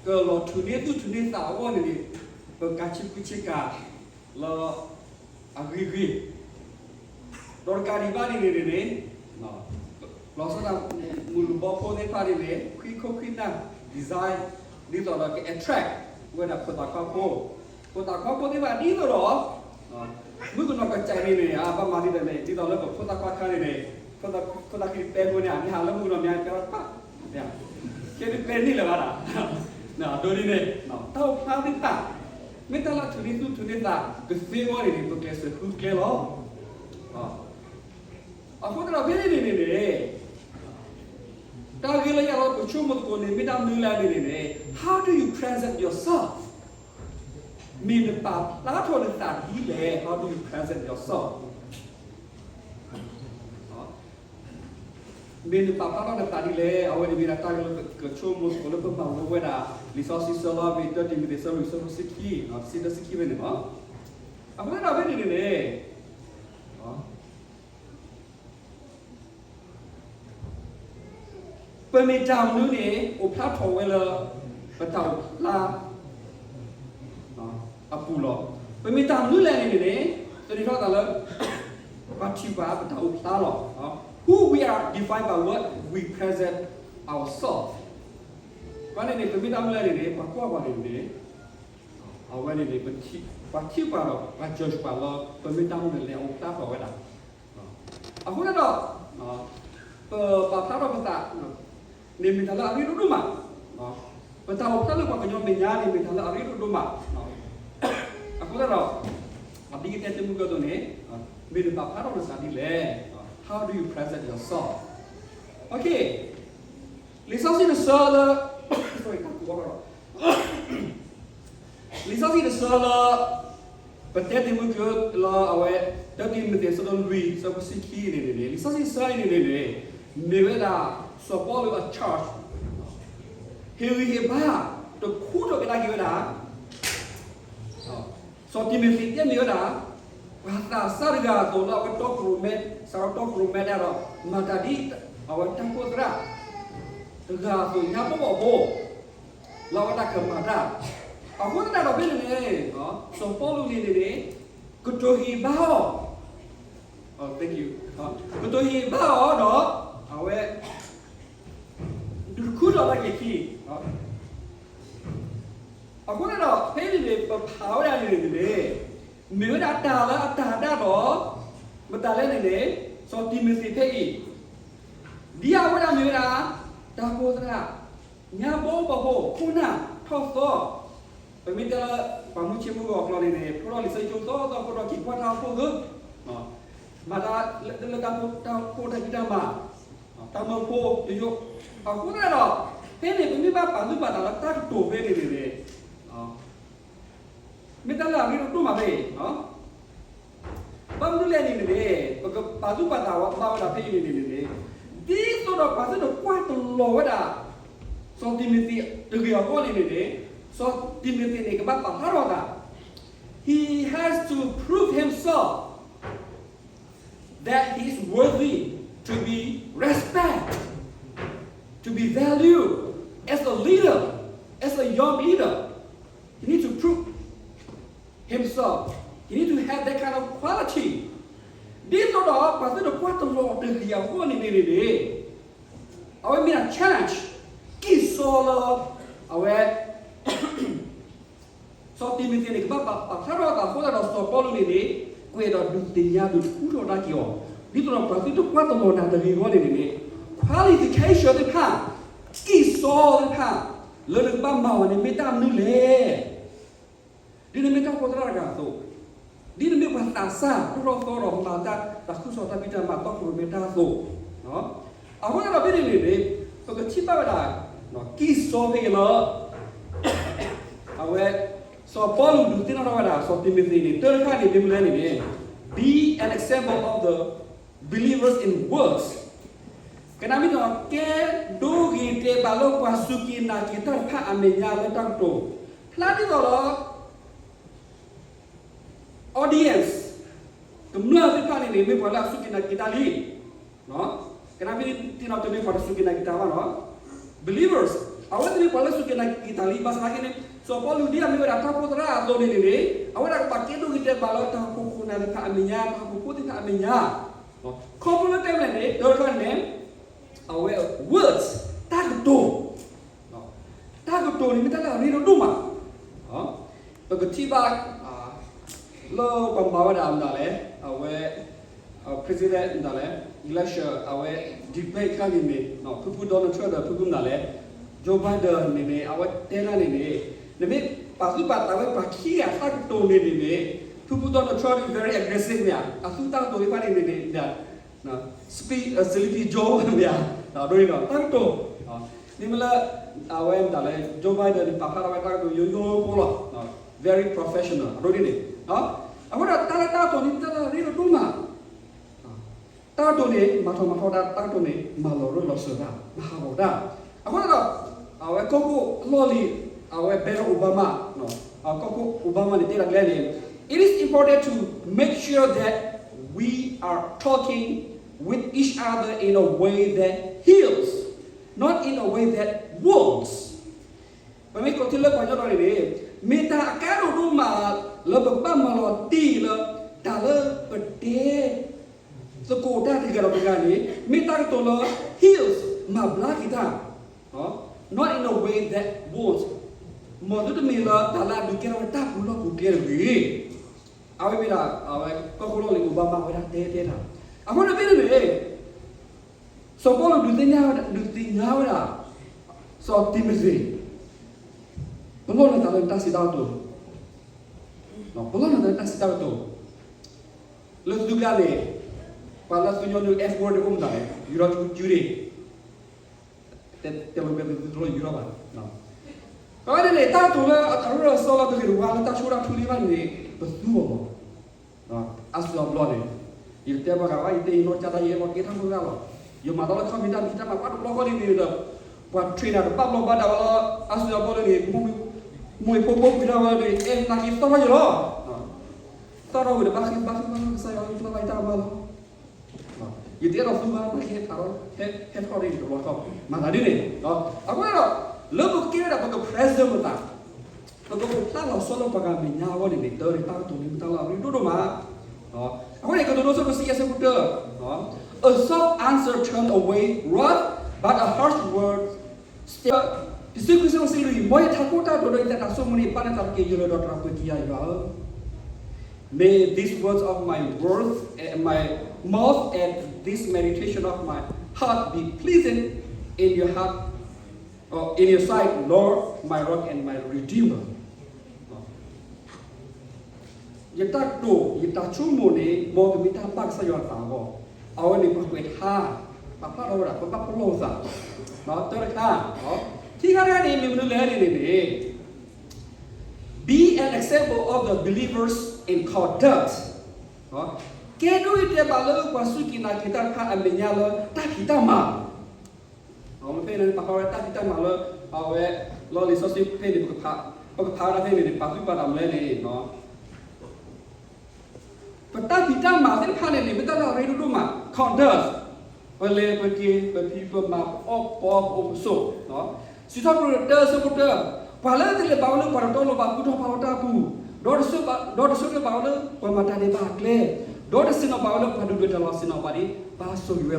ကလီၤထူၣ်န့ၢ်သူၣ်ထူၣ်န့ၢ်သးအဂီၢ်န့ၣ်န့ၣ်, ပကဆံးပူဆံးကၤလၢအဂ့ၤဂ့ၤ, ဒီးတကးဒံးဘၣ်န့ၣ်န့ၣ်န့ၣ်, လီၤဆီဒၣ်မုၢ်လူၤဘီဖိသ့ၣ်တဖၣ်န့ၣ်န့ၣ် ခွံခိၣ်ခွံနၢ် design ဒ်သိးဒီးက attract ဝဲဒၣ်ဖိသၣ်ခွါဖိ, ဖိသၣ်ခွါဖိသ့ၣ်တဖၣ်ဒ်သိးဒီး မုၣ်ကနီၤကစၢ်န့ၣ်န့ၣ် အဘၣ်မၤဒ်လဲၣ်န့ၣ် ဒ်သိးလၢပဖိသၣ်ခွါခါန့ၣ်န့ၣ်, ဖိသၣ်ခံပဲဖိန့ၣ် အမ့ၢ်ဟးလၢမုၣ်ကနီၤမ့ၢ်ဟးပဲပၢ်, ကဲဒ်ပဲန့ၣ်လၢၤဘၣ်ဒၣ်, ဒ်န့ၣ်န့ၣ်, တၢ်အိၣ်ဖျါသ့ၣ်တဖၣ် မ့ၢ်တၢ်လၢထူၣ်န့ၢ်သူၣ်ထူၣ်န့ၢ်သးကသ့အဂီၢ်န့ၣ်န့ၣ် ပကျဲးစၢးဃုကျဲလီၤ. အဃိသတးဒီးဖဲန့ၣ်န့ၣ်န့ၣ်န့ၣ်, တၢ်ဂ့ၢ်လၢယၤလၢပဆိကမိၣ်သကိးန့ၣ် မ့ၢ်တၢ်မနုၤလဲၣ်န့ၣ်န့ၣ်န့ၣ် how do you present yourself? မ့ၢ်နပာ်ဖျါထီၣ်နသးဒ်လဲၣ်, how do you present yourself? မ့ၢ်နပာ်ဖျါထီၣ်နသးဒ်လဲၣ်, အဝဲန့ၣ်မ့ၢ်ဒၣ်တၢ်ဂ့ၢ်လၢပကဆိကမိၣ်သကိးလၢပဘၣ်ဝဲဝဲဒၣ် လံာ်စီဆှံဆၢလီၤ မ့ၢ်တၢတံၤမသ့း ဆၢလွံၢ် ဆၢဖိတဆံခံ, တဆံတဆံခံဖဲန့ၣ်လီၤ. အဃိသတးဒီးဖဲန့ၣ်န့ၣ်န့ၣ် ပမ့ၢ်တၢ်မနုၤန့ၣ် အိၣ်ဖျါထီၣ်ဝဲလၢ ပတၢ်အိၣ်ဖျါအပူၤလီၤ. ပမ့ၢ်တၢ်မနုၤလဲၣ်န့ၣ်န့ၣ်န့ၣ်, သန့ၤထီၣ်သးလၢ ပှၤထံၣ်ပှၤပတၢ်အိၣ်ဖျါလီၤ. Who we are defined by what we present ourselves. အဃိန့ၣ်န့ၣ် ပမ့ၢ်တၢ်မနုၤလဲၣ်န့ၣ်န့ၣ် ပှၤကွၢ်ပှၤန့ၣ်န့ၣ် အဝဲန့ၣ်န့ၣ် ပှၤထံၣ်ပှၤဒီး ပှၤ judge ပှၤလၢ ပမ့ၢ်တၢ်မနုၤလဲၣ် အိၣ်ဖျါထီၣ်ဝဲဒၣ်. အဃိန့ၣ်ဒီး ပပာ်ဖျါထီၣ်ပသးန့ၣ် မ့ၢ်တၢ်လၢအရ့ဒိၣ်ဒိၣ်မး, ပတၢ်အိၣ်ဖျါလၢပှၤကညီမဲာ်ညါန့ၣ် မ့ၢ်တၢ်လၢအရ့ဒိၣ်ဒိၣ်မး. အဃိသတးဒီး အဒ်ကတဲတ့ၢ်မုၢ်ကၢသိးန့ၣ်, မ့ၢ်နပာ်ဖျါထီၣ်နသးဒ်လဲၣ်, how do you present yourself? လံာ်စီဆှံတဆၢလၢ လံာ်စီဆှံတဆၢလၢ ပတဲတ့ၢ်မုၢ်ကၢလၢအဝဲ တၢတံၤမသ့း ဆၢဒိၣ်လွံၢ် ဆၢဖိတဆံခံန့ၣ်န့ၣ်န့ၣ်, လံာ်စီဆှံတဆၢအံၤန့ၣ်န့ၣ်န့ၣ်, မ့ၢ်ဝဲဒၣ် စီၤပီလူးအ charge ဟ့ၣ်ဂံၢ်ဟ့ၣ်ဘါ တခူထီၣ်ကဒါက့ၤဝဲဒၣ် စီၤတံၤမသ့းတဲမ့ၢ်ဝဲဒၣ် ပှၤသးစၢ်တဂၤအသိးလၢအဝဲတီခိၣ်ရိၣ်မဲ, စးထီၣ်တီခိၣ်ရိၣ်မဲဒၣ်ဒီး မၤတၢ်ဒ်အဝဲတၢ်အိၣ်ဖှိၣ်သရၣ်တဂၤအသိး ညါဘီဘီဖိ လၢအဝဲဒၣ်ကမၤတၢ်. အဃိသတးဒီးဖဲန့ၣ်န့ၣ် စီၤပီလူးန့ၣ်န့ၣ်န့ၣ် ကတိၤဟ့ၣ်ဘါအီၤ, ကတိၤဟ့ၣ်ဘါအီၤဒီး အဝဲ ဒုးတခူထီၣ်တၢ်က့ၤခံ အဃိန့ၣ်ဒီး ဖဲန့ၣ်န့ၣ် ပဖးဝဲဒၣ်န့ၣ်န့ၣ်န့ၣ် မ့ၢ်ဝဲဒၣ်တၢ်လၢအတၢ်ဒၣ်ဒီး မတၤလဲၣ်န့ၣ်န့ၣ် စီၤတံၤမသ့းဖဲအံၤ ဒ်အဝဲဒၣ်မ့ၢ်ဝဲဒၣ် တၢ်အိၣ်ဖှိၣ်သရၣ် ညါဘီဘီဖိ ခိၣ်နၢ်ထီၣ်သီ, ပမ့ၢ်တဲလၢ ပှၤမုၢ်ဆ့ၣ်မုၢ်ဂီၤအကျါန့ၣ်န့ၣ် ဖျိထီၣ်လံာ်စီဆှံကၠိသီသီ ဖျိထီၣ်က့ၤကွၢ်တၢ်အိၣ်ဖှိၣ်သ့, မၤတၢ်လၢတၢ်အိၣ်ဖှိၣ်တၢ်ဖံးတၢ်မၤ, တၢ်မၢဖိယိယိ, အဃိသတးဒီး ဖဲန့ၣ် ပမ့ၢ်ဘၣ်ပာ်သူၣ်ပာ်သးလၢတၢ်ကတိၤဖဲန့ၣ်န့ၣ်န့ၣ် မ့ၢ်တၢ်လၢအရ့ဒိၣ်ဒိၣ်မးဖဲအံၤ, ဘၣ်မနုၤလဲၣ်န့ၣ်န့ၣ်န့ၣ် ပကပာ်သူၣ်ပာ်သးဝဲဘၣ်ဝဲဒၣ်ဖဲအံၤန့ၣ်န့ၣ်န့ၣ်, ဒ်သိးဒီးပှၤသုတကွၢ်တလီၤဝဲဒၣ် စီၤတံၤမသ့းတဂ့ၤအဂီၢ်န့ၣ်န့ၣ်န့ၣ်, စီၤတံၤမသ့းန့ၣ် ကဘၣ်ပာ်ဖျါထီၣ်အသး, he has to prove himself that he is worthy to be respected, to be valued as a leader, as a young leader. He need to prove himself. He need to have that kind of quality. ဒ်သိးဒီး ပှၤသုတကွၢ်တလီၤတဂ့ၤအဂီၢ်န့ၣ်န့ၣ်န့ၣ်န့ၣ်, အဝဲမ့ၢ်ဒၣ် challenge ကံၢ်စီလၢ အဝဲ စီၤတံၤမသ့းန့ၣ် ကဘၣ်ပာ်ဖျါထီၣ်အသးအဃိသတးဒီး စီၤပီလူးန့ၣ်န့ၣ် ကွဲးဒီးဒုးသ့ၣ်ညါဒုးတခူထီၣ်တၢ်က့ၤအီၤ, ဒ်သိးဒီးပှၤသုတကွၢ်တလီၤနၤတဂ့ၤအဂီၢ်န့ၣ်န့ၣ်န့ၣ်, qualification သ့ၣ်တဖၣ်, ကံၢ်စီသ့ၣ်တဖၣ် လၢနကဘၣ်မၤအီၤန့ၣ် မ့ၢ်တၢ်မနုၤလဲၣ်. ဒ်နမ့ၢ်တၢ်အိၣ်ဖှိၣ်သရၣ်တဂၤအသိး, ဒ်နမ့ၢ်ပှၤသးစၢ် ဒိၣ်ထီၣ်သီထီၣ်ဒီးမၤတၢ် တၢ်ဃုစီၤတၢ်ဖံးတၢ်မၤ တီခိၣ်ရိၣ်မဲတၢ်အသိး, အဃိသတးဒီးဖဲန့ၣ်န့ၣ်န့ၣ် ပကထံၣ်ဘၣ်ဝဲဒၣ် ကံၢ်စီဖဲအံၤလၢ အဝဲ စီၤပီလူးဒုးသ့ၣ်နီၣ်ထီၣ်ဝဲဒၣ် စီၤတံၤမသ့းန့ၣ် တၢတခါန့ၣ် မ့ၢ်မနုၤလဲၣ်န့ၣ်န့ၣ်, be an example of the believers in words. ကနၣ်မ့ၢ်ဒီး ကဲဒိဂ့ၤတဲာ်ဘၣ်လၢပှၤစူၢ်က့ၤနာ်က့ၤတၢ်တဖၣ်အမဲာ်ညါလၢတၢ်ကတိၤ, ဖျါဒ်သိးလၢ audience ကမျၢၢ်သ့ၣ်တဖၣ်န့ၣ်န့ၣ် မ့ၢ်ပှၤလၢအစူၢ်က့ၤနာ်က့ၤတၢ်လံ. ကနၣ်မ့ၢ်တ့ၢ်နီၣ်တမ့ၢ်ပှၤတစူၢ်က့ၤနာ်က့ၤတၢ်ဘၣ်နီၤ, believers. အဝဲသ့ၣ်န့ၣ်ပှၤလၢစူၢ်က့ၤနာ်က့ၤတၢ်လံ ဘၣ်ဆၣ်သနာ်က့န့ၣ် စီၤပီလူးဒ်အမ့ၢ်ဝဲဒၣ်တၢ်အိၣ်ဖှိၣ်သရၣ်အသိးန့ၣ်န့ၣ်န့ၣ် အဝဲဒၣ်ကဘၣ်ကဲဒိၣ်ကတဲာ်ဘၣ်လၢတၢ်ဟီၣ်ခိၣ်ခိၣ်နၢ်သ့ၣ်တဖၣ်အမဲာ်ညါ တၢ်ဟီၣ်ခိၣ်ဖိသ့ၣ်တဖၣ်အမဲာ်ညါ ခီဖျိလၢတဲမလဲၣ်န့ၣ် တၢ်တခါန့ၣ် အဝဲ words တၢ်ကတိၤ တၢ်ကတိၤန့ၣ်မ့ၢ်တၢ်လၢအရ့ဒိၣ်ဒိၣ်မး ပကထံၣ်ဘၣ် လၢပှၤမၤဝဲဒၣ်မတၤလဲၣ် အဝဲ president မတၤလဲၣ် election အဝဲ debate တခါန့ၣ်န့ၣ် ဖုဖု Donald Trump ဒီးဖုဖုမတၤလဲၣ် Joe Biden န့ၣ်န့ၣ် အဝဲတဲဒၣ်န့ၣ်န့ၣ် နမ့ၢ်ပာ်သူၣ်ပာ်သးဝဲပှၤခံဂၤတၢ်ကတိၤန့ၣ်န့ၣ်န့ၣ် ဖုဖု Donald Trump န့ၣ် very aggressive မ့ၢ်ဧါ အသူတၢ်ကတိၤသ့ၣ်တဖၣ်န့ၣ်န့ၣ်န့ၣ် speak Sleepy Joe မ့ၢ်ဧါ အဒိန့ၣ်ဒီး တၢ်ကတိၤ မ့မ့ၢ်လၢ အဝဲမတၤလဲၣ် Joe Biden န့ၣ် ပာ်ဖျါထီၣ်ဝဲတၢ်ကတိၤယိယိဖိလီၤ very professional အဒိန့ၣ်န့ၣ် အဃိဒီးတၢ်လၢတၢ်ကတိၤန့ၣ် မ့ၢ်တၢ်လၢအရ့ဒိၣ်ဒိၣ်မး တၢ်ကတိၤန့ၣ် မၤထီၣ်မၤထီတၢ် တၢ်ကတိၤန့ၣ် မၤလီၤရၢၢ်လီၤစၢၤတၢ် မၤဟးဂီၤတၢ် အဃိဒီး အဝဲကီၢ်ခိၣ်အလီၢ်လံၤ အဝဲ Barack Obama ကီၢ်ခိၣ် Obama န့ၣ် တဲဒၣ်ကျဲန့ၣ် It is important to make sure that we are talking with each other in a way that heals, not in a way that wounds. ပမ့ၢ်ကွၢ်ထံလၢပှၤကညီဒီးန့ၣ်န့ၣ် မ့ၢ်တၢ်အကါဒိၣ်ဒိၣ်မး လၢပကဘၣ်မၤလီၤတံၢ်လၢ တၢ်လၢပတဲ သကိးတၢ်တဂၤဒီးတဂၤန့ၣ် မ့ၢ်တၢ်ကတိၤလၢ heals မၤဘျါက့ၤတၢ် not in a way that wounds မ်သုတမ့ၢ်လၢတၢ်လၢအဒုးကဲထီၣ်ဝဲတၢ်ပူၤလီၢ်ပူၤကျဲတဂ့ၤ အဝဲမ့ၢ်ဒၣ် အဝဲကီၢ်ခိၣ်လီၢ်လံၤ Obama ဝဲဒၣ်တဲတဲတၢ် အဃိန့ၣ်ဖဲန့ၣ်န့ၣ် စီၤပီလူးဒုးသ့ၣ်ညါဝဲဒၣ် ဒုးသ့ၣ်ညါဝဲဒၣ် စီၤတံၤမသ့း ပလီၢ်နသးလၢနတၢ်စံးတၢ်ကတိၤ ပလီၢ်နသးလၢတၢ်စံးတၢ်ကတိၤ လၢသုကျါန့ၣ် ပှၤလၢသုညီနုၢ် F word န့ၣ် အိၣ်မတၤလဲၣ် ယူၤထီၣ်ကၠူကၠူန့ၣ် တဲလိာ်ကဲသုတလိၣ်ယူၤထီၣ်ဘၣ် အဝဲန့ၣ်န့ၣ် တၢ်ကတိၤလၢအရၢၢ်အစီလီၤတဂ့ၤတဝါလၢတၢ်ဆိၣ်တၢ်ထုလံဘၣ်န့ၣ် ပသူအီၤလီၤ အါစုအါဘျီန့ၣ် ယတတဲပှၤဂၤဘၣ် ယတဲယနီၢ်ကၢ်တၢ်ယဲလီၤကဲထီၣ်မုၢ်ဂၢ်လီၤ ယမၤတၢ်လၢခီပီတၢ်မံၤတၢ်မၤကွၢ်တဘျီဃီန့ၣ်န့ၣ်ဒီး ပှၤ train တၢ်တဘၣ်ဘျီဘၣ်ဒါဝဲလီၤ အါစုအါဘျီန့ၣ် မိၢ်ဖိဖိကွံာ်တၢ်ဝဲန့ၣ် အဲၣ်နာ်က့သီၣ်ထီၣ်ယလီၤ သီၣ်ထီၣ်ဝံၤတဘၣ်ဃ့ဘါဃ့ဘါကစၢ်ယွၤကဖျါဘၣ်ယတၢ်မၤလီၤ ယတအဲၣ်ဒိးသူဘၣ် နာ်က့ဟဲထီၣ် ဟဲထီၣ်ဒ်န့ၣ်တဘျီဃီ မၤသးဒ်န့ၣ် အဃိဒီး လၢပကကဲဝဲဒၣ်ပက present ပသး ပကအိၣ်ဖျါလီၤဆီလၢပှၤဂၤမဲာ်ညါအဂီၢ်န့ၣ်န့ၣ် တၢ်န့ၣ်တၢ်ကတိၤန့ၣ်မ့ၢ်တၢ်လၢအရ့ဒိၣ်ဒိၣ်မး အဃိန့ၣ် ကတိၤဒိ ဆၢဒိၣ်တဆံယဲၢ် ဆၢဖိတၢ A soft answer turn away wrath, but a harsh word stir တဆံခွံ ဆၢဖိတဆံလွံၢ် မ်ယထးခိၣ်တၢ်ဒိးဒီးယသးတၢ်ဆိကမိၣ်န့ၣ် ဘၣ်နသးတက့ၢ် ယလၢဒီးတြၢ်ပှဲၤကံယၤယွၤဧၢ May these words of my words and my mouth and this meditation of my heart be pleasing in your heart, or in your sight, Lord, my rock and my redeemer. ယတၢ်ကတိၤ ယတၢ်ဆိကမိၣ်န့ၣ် မ်ကမ့ၢ်တၢ်ဘၣ်ကစၢ်ယွၤအသးအဂီၢ် အဝဲန့ၣ်ပှၤကွဲးထါ ပာ်ဖျါထီၣ်ဝဲဒၣ် ပဘၣ်ပလီၢ်ပသး တၢတခါ ခံခါတခါန့ၣ် မ့ၢ်မနုၤလဲၣ်န့ၣ်န့ၣ် Be an example of the believers in conduct. ကဲဒိၣ်အံၤတဲဘၣ်လၢပှၤစူၢ်က့ၤနာ်က့ၤတၢ်တဖၣ်အမဲာ်ညါလၢတၢ်ဖံးတၢ်မၤ မ့ၢ်ဖဲန့ၣ် ပာ်ဖျါဝဲတၢ်ဖံးတၢ်မၤလၢ အဝဲ လီၢ်လံာ်စီဆှံဖဲန့ၣ် ပကဖးဝဲဒၣ်ဖဲန့ၣ်န့ၣ် ပာ်သူၣ်ပာ်သးမနုၤလဲၣ်န့ၣ် ပတၢ်ဖံးတၢ်မၤသ့ၣ်တဖၣ်န့ၣ်န့ၣ် မ့ၢ်တၢ်လၢအရ့ဒိၣ်ဒိၣ်မး conduct ပလဲၤပက့ၤ ပဖံးပမၤ ပအီၣ်ပအီ ပအိၣ်ပဆိး စံးထီၣ်ပတြၢၤတၢ ဆၢဖိတၢ ပှၤလၢတလဲၤဘၣ်ဝဲလၢပှၤတတီလိၤဘၣ်ကူၣ်ထီၣ်ဖးလီၤတၢ်အပူၤ, ဒီးတဆၢဘၣ် ဒီးတဆၢထၢၣ်ဘၣ်ဝဲလၢပှၤမၤတၢ်ဒဲးဘးအကျဲ, ဒီးတဆ့ၣ်နီၤဘၣ်ဝဲလၢပှၤဒုၣ်ဒွဲၣ်တၢ်လီၤဆ့ၣ်နီၤဘၣ်န့ၣ် ဘၣ်ဆိၣ်ဂ့ၤဝဲလီ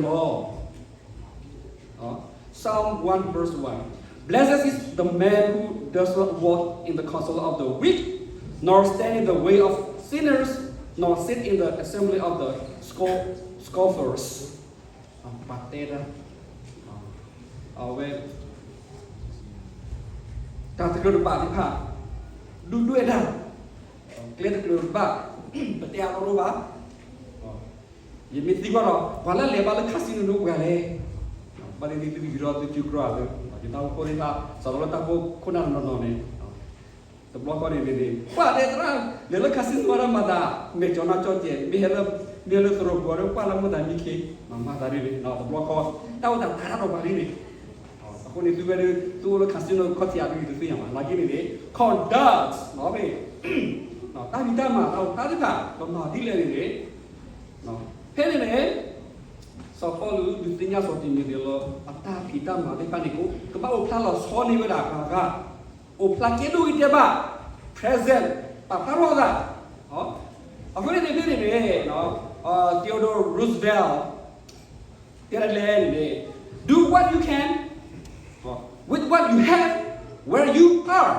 ၤ. Psalm one verse one. Blessed is the man who does not walk in the counsel of the wicked, nor stand in the way of sinners, nor sit in the assembly of the scor- scoffers. ပှၤတဲတၢ် အဝဲ တၢ်တကြၢးတဘၣ်သ့ၣ်တဖၣ် ဒုၣ်ဒွဲၣ်တၢ် ကျဲတကြၢးတဘၣ် ပတဲအါထီၣ်ဒိၣ်ဘၣ် ယမ့ၢ်သံကွၢ်ဒီး ပှၤလၢလဲၤဘၣ်လၢ casino န့ၣ်ပှၤလဲၣ်, ဘၣ်သ့ၣ်သ့ၣ်သုကယူၤထီၣ်သုစုကြီအီၤလၢ ယတၢ်အိၣ်ဖှိၣ်သ့ၣ်တဖၣ် စးထီၣ်လၢတၢ်အိၣ်ဖှိၣ်ခိၣ်နၢ်တနီၤနီၤန့ၣ် တဘျီဃီန့ၣ်န့ၣ် ပှၤတဲသရၣ် လဲၤလၢ casino မၤတၢ်မၤသး မဲာ်ကၠီနါကၠီကဲး မ့ၢ်ဟဲလၢ မ့ၢ်ဟဲလၢသရိာ်ပူၤဒီး ပှၤလၢမိၢ်သးမံခ့ မၤသးဒ်န့ၣ် တဘျီဃီ တၢ်အိၣ်သးတၢ်တၢ်ဒီးပှၤဒ်န့ၣ် အဃိန့ၣ် သုဝဲဒၣ် သုအိၣ်လၢ casino ခီၣ်ထံးအါဒ်န့ၣ် တသ့ၣ်ညါဘၣ် နာ်က့န့ၣ်န့ၣ် conduct နီၣ်မ့ၢ် တၢ်ဖံးတၢ်မၤတၢ်အိၣ်ဖျါသ့ၣ်တဖၣ် ပမၤဒ်လဲၣ်န့ၣ်န့ၣ် ဖဲန့ၣ်န့ၣ် စီၤပီလူးဒုးသ့ၣ်ညါစီၤတံၤမသ့းလၢ အတၢ်ဖံးတၢ်မၤသ့ၣ်တဖၣ်န့ၣ် ကဘၣ်အိၣ်ဖျါလီၤဆီန့ၢ်ဝဲဒၣ်ပှၤဂၤ, အိၣ်ဖျါကဲဒိၣ်ဂ့ၤတဲဘၣ်, present, ပာ်ဖျါထီၣ်အသး. အဃိန့ၣ်န့ၣ်န့ၣ်န့ၣ် Theodore Roosevelt တဲဒ်လဲၣ်န့ၣ်န့ၣ် do what you can with what you have where you are.